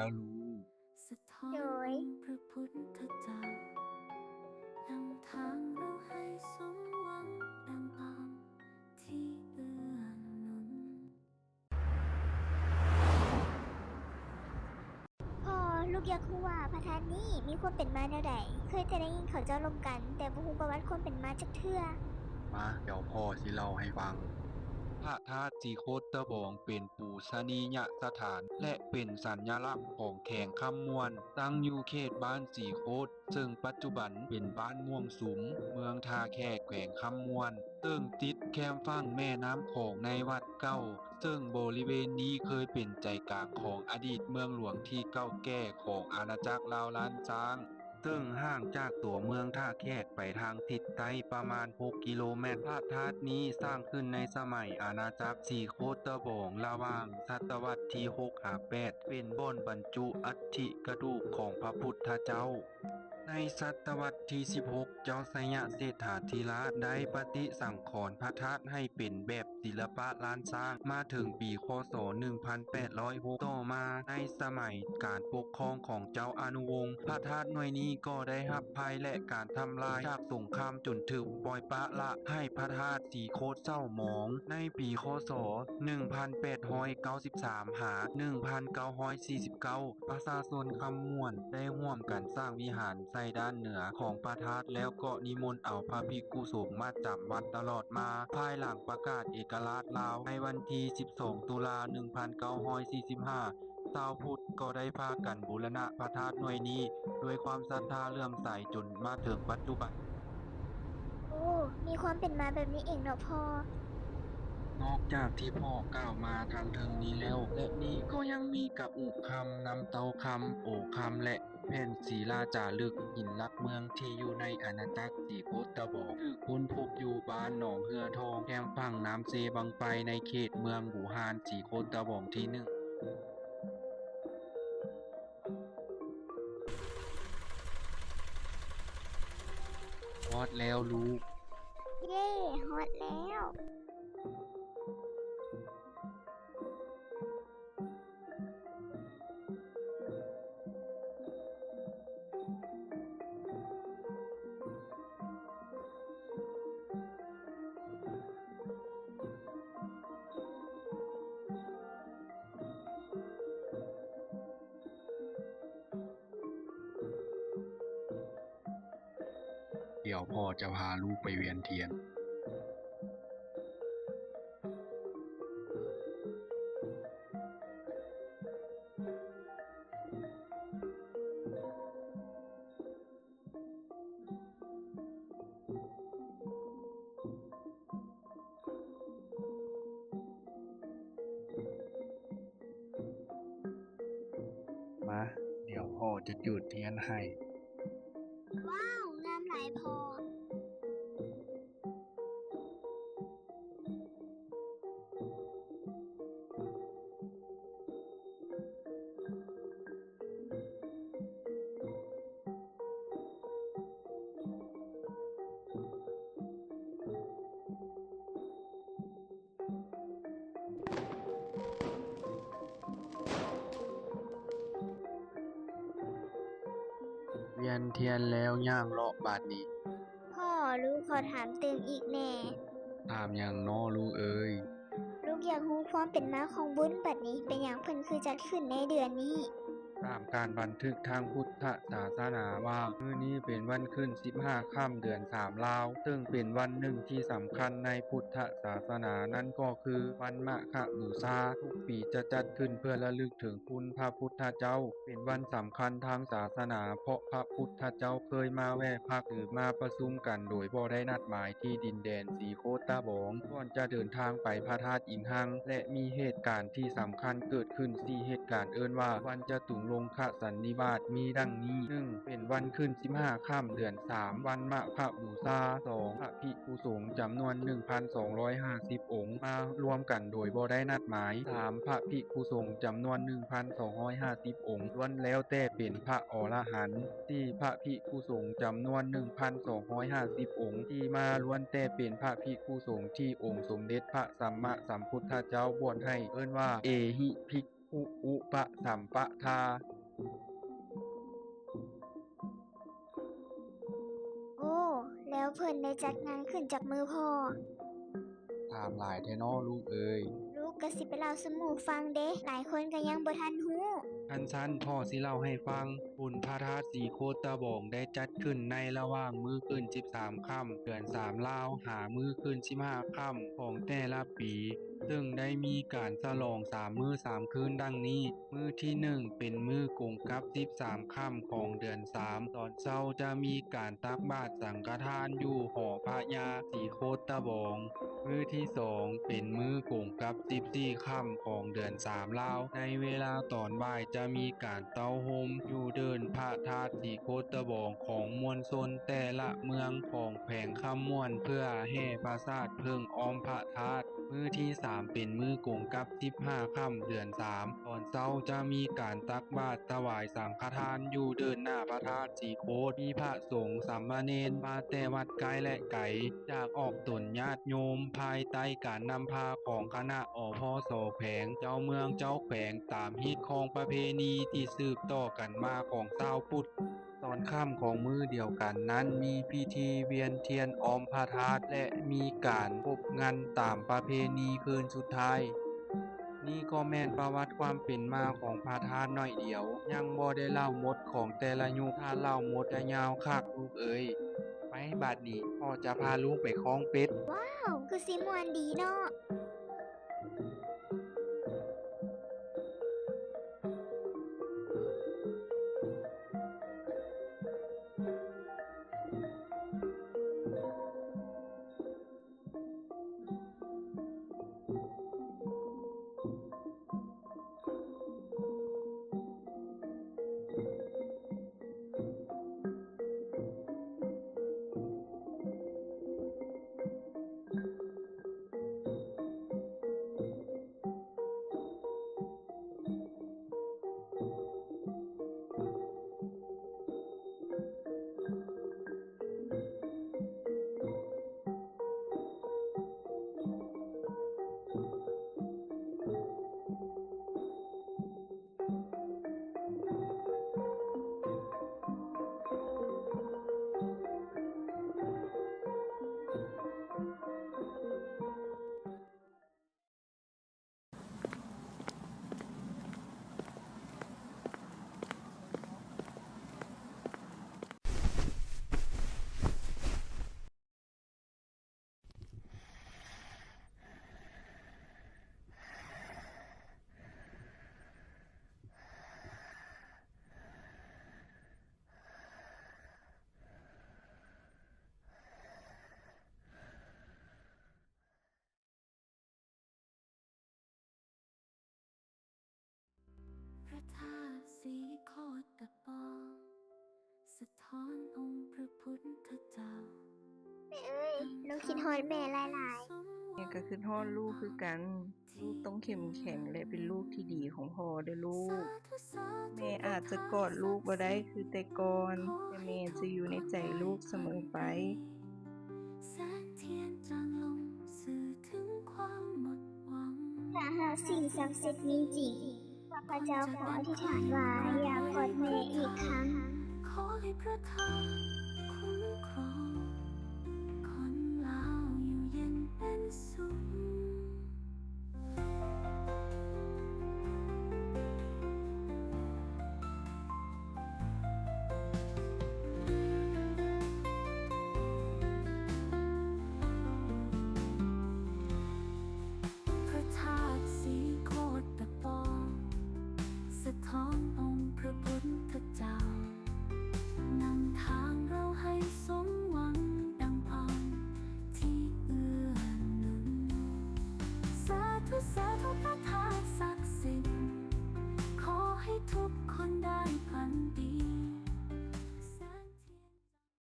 ແລ້ວລູກ. ສະທ້ອນ ໂດຍ ອົງພະພຸດທະເຈົ້າ ນຳທາງເຮົາໃຫ້ສົມຫວັງ ດັ່ງຄວາມທີ່ເອື້ອໜູນ. ພໍ່, ລູກຢາກຮູ້ວ່າພະທາດນີ້ມີຄວາມເປັນມາແນວໃດ? ເຄີຍແຕ່ໄດ້ຍິນເຂົາເຈົ້າລົມກັນ, ແຕ່ບໍ່ຮູ້ປະຫວັດຄວາມເປັນມາຈັກເທື່ອ. ມາ, ດຽວພໍ່ຊິເລົ່າໃຫ້ຟັງ. ພະທາດສີໂຄດຕະບອງເປັນປູຊະນີຍະສະຖານ ແລະ ເປັນສັນຍະລັກຂອງແຂວງຄຳມ່ວນ, ຕັ້ງຢູ່ເຂດບ້ານສີໂຄດ ເຊິ່ງປັດຈຸບັນເປັນບ້ານມ່ວງສຸມ, ເມືອງທ່າແຂກ, ແຂວງຄຳມ່ວນ, ເຊິ່ງຕິດແຄມຝັ່ງແມ່ນ້ຳຂອງໃນວັດເກົ່າ, ເຊິ່ງບໍລິເວນນີ້ເຄີຍເປັນໃຈກາງຂອງອະດີດເມືອງຫຼວງທີ່ເກົ່າແກ່ຂອງອານາຈັກລາວລ້ານຊ້າງ, ເຊິ່ງຫ່າງຈາກຕົວເມືອງທ່າແຂກໄປທາງທິດໃຕ້ປະມານຫົກກິໂລແມັດ. ພະທາດນີ້ສ້າງຂຶ້ນໃນສະໄໝອານາຈັກສີໂຄດຕະບອງ ລະຫວ່າງສະຕະວັດທີຫົກຫາແປດ, ເປັນບ່ອນບັນຈຸອັດຖິກະດູກຂອງພະພຸດທະເຈົ້າ. ໃນສະຕະວັດທີສິບຫົກ ເຈົ້າໄຊຍະເສດຖາທິລາດໄດ້ປະຕິສັງຂອນພະທາດໃຫ້ເປັນແບບສິລະປະລ້ານຊ້າງ ມາເຖິງປີ ຄ.ສ. ໜຶ່ງພັນແປດຮ້ອຍຫົກ. ຕໍ່ມາໃນສະໄໝການປົກຄອງຂອງເຈົ້າອະນຸວົງ, ພະທາດໜ່ວຍນີ້ກໍໄດ້ຮັບໄພ ແລະ ການທຳລາຍຈາກສົງຄາມ ຈົນຖືກປ່ອຍປະລະໃຫ້ພະທາດສີໂຄດເສົ້າໝອງ. ໃນປີ ຄ.ສ. ໜຶ່ງພັນແປດຮ້ອຍເກົ້າສິບສາມ ຫາ ໜຶ່ງພັນເກົ້າຮ້ອຍສີ່ສິບເກົ້າ ປະຊາຊົນຄຳມ່ວນໄດ້ຮ່ວມກັນສ້າງວິຫານໃສ່ດ້ານເໜືອຂອງພະທາດ ແລ້ວກໍນິມົນເອົາພະພິກຂຸສົງມາຈຳວັດຕະຫຼອດມາ. ພາຍຫຼັງປະກາດເອກະລາດລາວໃນວັນທີສິບສອງ ຕຸລາ ໜຶ່ງພັນເກົ້າຮ້ອຍສີ່ສິບຫ້າ ຊາວພຸດກໍໄດ້ພາກັນບູລະນະພະທາດໜ່ວຍນີ້ດ້ວຍຄວາມສັດທາເຫຼື້ອມໃສຈົນມາເຖິງປັດຈຸບັນ. ໂອ້ ມີຄວາມເປັນມາແບບນີ້ເອງເນາະພໍ່. ນອກຈາກທີ່ພໍ່ກ່າວມາທາງເທິງນີ້ແລ້ວ, ແລະ ນີ້ກໍຍັງມີກະອຸຄຳ, ນ້ຳເຕົ້າຄຳ, ໂອຄຳ ແລະ ແຜ່ນສີລາຈາລຶກ, ຫີນຫຼັກເມືອງທີ່ຢູ່ໃນອານາຈັກສີໂຄດຕະບອງ ຖືກຄົ້ນພົບຢູ່ບ້ານໜອງເຮືອທອງ, ແຄມຝັ່ງນ້ຳເຊບັ້ງໄຟ, ໃນເຂດເມືອງບູຮານສີໂຄດຕະບອງທີໜຶ່ງ. ຮອດແລ້ວລູກ. ເຢ້ ຮອດແລ້ວ. ດຽວພໍ່ຈະພາລູກໄປວຽນທຽນ. ມາ, ດຽວພໍ່ຈະຈູດທຽນໃຫ້. ວ້າວ, ງາມຫຼາຍພໍ່. ວຽນທຽນແລ້ວຍ່າງເລາະບາດນີ້. ພໍ່, ລູກຂໍຖາມຕື່ມອີກແດ່. ຖາມຫຍັງນໍລູກເອີຍ? ລູກຢາກຮູ້ຄວາມເປັນມາຂອງບຸນບັດນີ້, ເປັນຫຍັງເພິ່ນຄືຈັດຂຶ້ນໃນເດືອນນີ້? ຕາມການບັນທຶກທາງພຸດທະສາສະໜາວ່າ, ມື້ນີ້ເປັນວັນຂຶ້ນສິບຫ້າຄ່ຳເດືອນສາມລາວ, ເຊິ່ງເປັນວັນໜຶ່ງທີ່ສຳຄັນໃນພຸດທະສາສະໜາ, ນັ້ນກໍຄືວັນມະຄະບູຊາ. ທຸກປີຈະຈັດຂຶ້ນເພື່ອລະລຶກເຖິງຄຸນພະພຸດທະເຈົ້າ. ເປັນວັນສຳຄັນທາງສາສະໜາ, ເພາະພະພຸດທະເຈົ້າເຄີຍມາແວ່ພັກ ຫຼື ມາປະຊຸມກັນໂດຍບໍ່ໄດ້ນັດໝາຍທີ່ດິນແດນສີໂຄດຕະບອງ, ກ່ອນຈະເດີນທາງໄປພະທາດອີງຮັງ ແລະ ມີເຫດການທີ່ສຳຄັນເກີດຂຶ້ນສີ່ເຫດການ, ເອີ້ນວ່າ ວັນຈະຕຸງລົງຄະສັນນິວາດ ມີດັ່ງນີ້, ໜຶ່ງ ເປັນວັນຂຶ້ນສິບຫ້າຄ່ຳເດືອນສາມ ວັນມະຄະບູຊາ, ສອງ ພະພິກຂຸສົງຈຳນວນໜຶ່ງພັນສອງຮ້ອຍຫ້າສິບອົງ ມາລວມກັນໂດຍບໍ່ໄດ້ນັດໝາຍ, ສາມ ພະພິກຂຸສົງຈຳນວນໜຶ່ງພັນສອງຮ້ອຍຫ້າສິບອົງ ລ້ວນແລ້ວແຕ່ເປັນພະອໍລະຫັນ, ສີ່ ພະພິກຂຸສົງຈຳນວນໜຶ່ງພັນສອງຮ້ອຍຫ້າສິບອົງ ທີ່ມາລ້ວນແຕ່ເປັນພະພິກຂຸສົງທີ່ອົງສົມເດັດພະສຳມະສຳພຸດທະເຈົ້າບວດໃຫ້, ເອີ້ນວ່າ ເອຫິພິກ ອຸອຸປະສຳປະທາ. ໂອ້ ແລ້ວເພິ່ນໄດ້ຈັດງານຂຶ້ນຈັກມື້ພໍ່? ຖາມຫຼາຍແທ້ນໍລູກເອີຍ. ລູກກໍຊິໄປເລົ່າສູ່ໝູ່ຟັງເດ້, ຫຼາຍຄົນກໍຍັງບໍ່ທັນຮູ້. ຄັນຊັ້ນພໍ່ຊິເລົ່າໃຫ້ຟັງ. ບຸນພະທາດສີໂຄດຕະບອງໄດ້ຈັດຂຶ້ນໃນລະຫວ່າງມື້ຂຶ້ນສິບສາມຄ່ຳເດືອນສາມລາວ ຫາມື້ຂຶ້ນສິບຫ້າຄ່ຳຂອງແຕ່ລະປີ, ເຊິ່ງໄດ້ມີການສະຫຼອງສາມມື້ສາມຄືນດັ່ງນີ້. ມື້ທີໜຶ່ງເປັນມື້ກົງກັບສິບສາມຄ່ຳຂອງເດືອນສາມ, ຕອນເຊົ້າຈະມີການຕັກບາດສັງຄະທານຢູ່ຫໍພະຍາສີໂຄດຕະບອງ. ມື້ທີສອງເປັນມື້ກົງກັບສິບສີ່ຄ່ຳຂອງເດືອນສາມລາວ, ໃນເວລາຕອນບ່າຍຈະມີການເຕົ້າໂຮມຢູ່ເດີ່ນພະທາດສີໂຄດຕະບອງຂອງມວນຊົນແຕ່ລະເມືອງຂອງແຂວງຄຳມ່ວນ ເພື່ອແຫ່ພະສາດເພິ່ງອ້ອມພະທາດ. ມື້ທີສາມເປັນມື້ກົງກັບສິບຫ້າຄ່ຳເດືອນສາມ, ຕອນເຊົ້າຈະມີການຕັກບາດຖວາຍສັງຄະທານຢູ່ເດີ່ນໜ້າພະທາດສີໂຄດ, ມີພະສົງສາມະເນນມາແຕ່ວັດໃກ້ແລະໄກ, ຈາກອອກຕົນຍາດໂຍມພາຍໃຕ້ການນຳພາຂອງຄະນະ ອພສ ແຂວງ, ເຈົ້າເມືອງເຈົ້າແຂວງ, ຕາມຮີດຄອງປະເພນີທີ່ສືບຕໍ່ກັນມາຂອງຊາວພຸດ. ຕອນຄ່ຳຂອງມື້ດຽວກັນນັ້ນ ມີພິທີວຽນທຽນອ້ອມພະທາດ ແລະ ມີການຄົບງັນຕາມປະເພນີຄືນສຸດທ້າຍ. ນີ້ກໍແມ່ນປະຫວັດຄວາມເປັນມາຂອງພະທາດໜ້ອຍດຽວ, ຍັງບໍ່ໄດ້ເລົ່າໝົດຂອງແຕ່ລະຍຸກ, ຖ້າເລົ່າໝົດຈະຍາວຄັກລູກເອີຍ. ໄປ, ບາດນີ້ພໍ່ຈະພາລູກໄປຄ້ອງເປັດ. ວ້າວ, ຄືຊິມ່ວນດີເນາະ. ພະທາດສີໂຄດຕະບອງ ສະທ້ອນອົງພະພຸດທະເຈົ້າ. ແມ່ເອີຍ, ລູກຄິດຮອດແມ່ຫຼາຍໆ. ແມ່ກໍຄິດຮອດລູກຄືກັນ. ລູກຕ້ອງເຂັ້ມແຂງ ແລະ ເປັນລູກທີ່ດີຂອງພໍ່ເດີ້ລູກ. ແມ່ອາດຈະກອດລູກບໍ່ໄດ້ຄືແຕ່ກ່ອນ, ແຕ່ແມ່ຈະຢູ່ໃນໃຈລູກສະເໝີໄປ. ຖ້າຫາກສິ່ງສັກສິດມີຈິງ, ຂ້າພະເຈົ້າຂໍອະທິຖານວ່າ ຢ່າກອດແມ່ອີກຄັ້ງ. ຂໍໃຫ້ພະທາດຄຸ້ມຄອງ